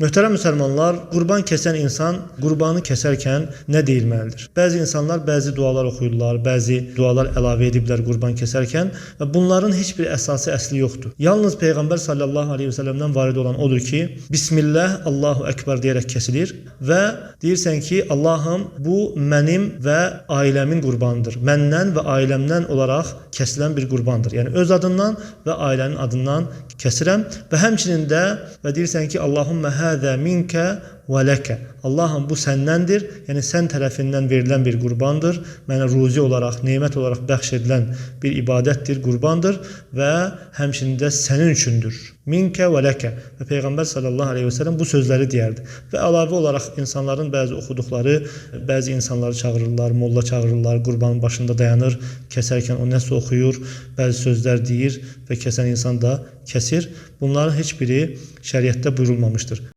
Möhtərəm müsəlmanlar, qurban kəsən insan qurbanı kəsərkən nə deyilməlidir? Bəzi insanlar bəzi dualar oxuyurlar, bəzi dualar əlavə ediblər qurban kəsərkən və bunların heç bir əsası, əsli yoxdur. Yalnız Peyğəmbər sallallahu əleyhi və səlləmdən varid olan odur ki, Bismillah, Allahu Əkbər deyərək kəsilir və deyirsən ki, Allahım, bu mənim və ailəmin qurbanıdır. Məndən və ailəmdən olaraq kəsilən bir qurbandır. Yəni öz adından və ailənin adından kəsirəm və həmçinin də və deyirsən ki, Allahummə həzə minkə və ləkə. Allahım, bu səndəndir, yəni sən tərəfindən verilən bir qurbandır. Mənə ruzi olaraq, nemət olaraq bəxş edilən bir ibadətdir, qurbandır və həmçinin də sənin üçündür. Minkə və ləkə. Və Peyğəmbər sallallahu əleyhi və səlləm bu sözləri deyərdi. Və əlavə olaraq insanların bəzi oxuduqları, bəzi insanları çağırırlar, molla çağırırlar, qurbanın başında dayanır, kəsərkən o nəsə oxuyur, bəzi sözlər deyir və kəsən insan da kəsir. Bunların heç biri şəriətdə buyurulmamışdır.